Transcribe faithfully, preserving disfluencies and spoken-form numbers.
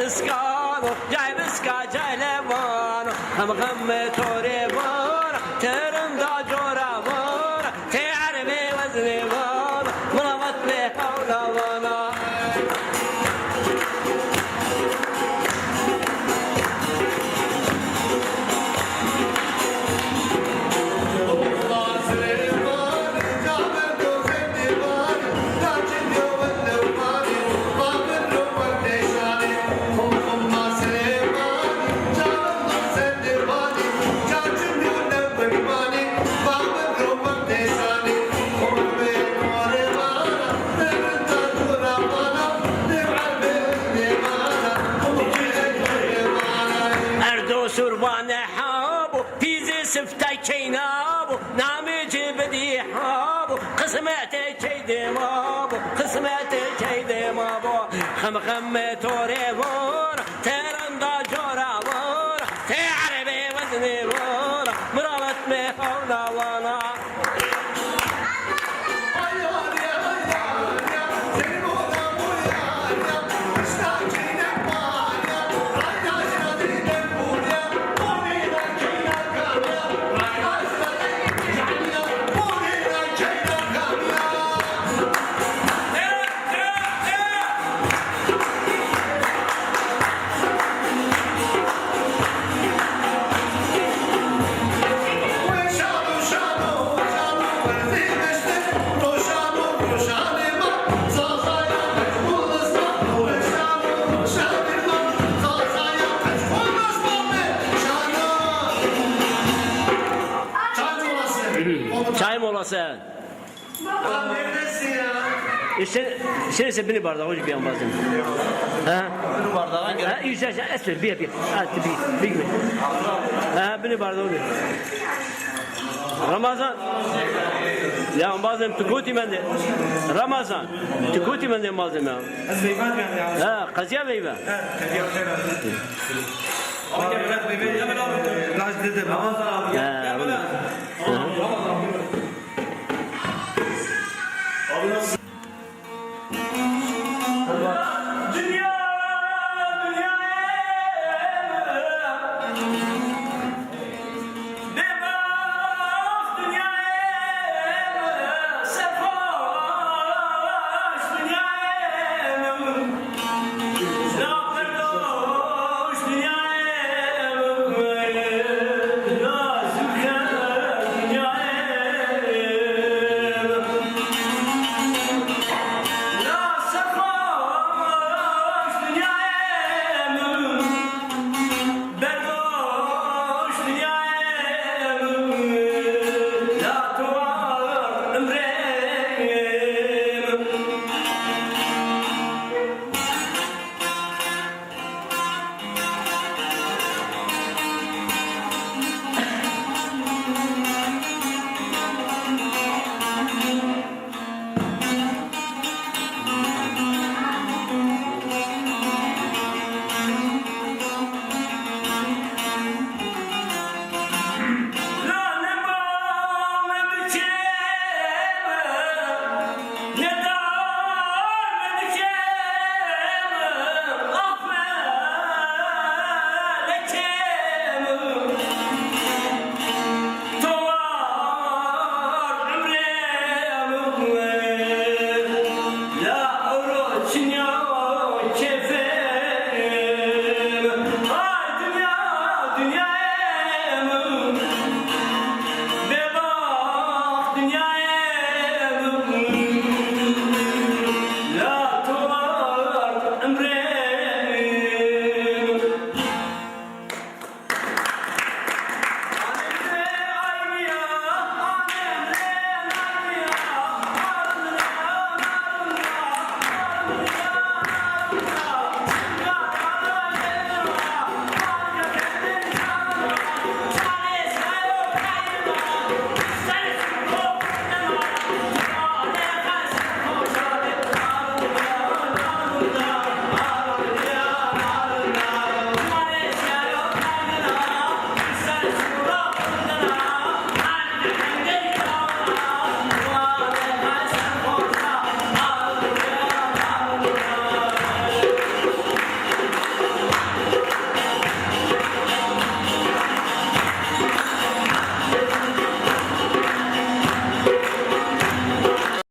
Skano, cay biska, cay levano, hem xemê to rê vana, ti rinda cora vana, ti erbê weznê vana, milavat bê hewla vana. Erdo sur vane habo, pîzê sifte keyna bo, namê ci bidî habo, qismete key de ma bo, qismete key de ma bo. Xem xemê to rê vana, ti rinda cora vana, ti erbê weznê vana, milavat bê hewla vana. Çay molası. Çay molası. Îşte, şey, işte binî bardaxo jî bî embazê mi. Ha? Binî bardaxo. Ha, îşte, işte, esmer, bî, bî. Ha, ti bî, bî, bî. Ha, binî bardaxo bî. Ramazan. Ya embazê mi, ti kotî mendê? Ramazan. Ti kotî mendê embazê mi ya? Ez veyve dîyen ya. Ha, qezîya veyve. Ha, qezîya veyve. Laj dide. Ha, Ramazan. Hı hı.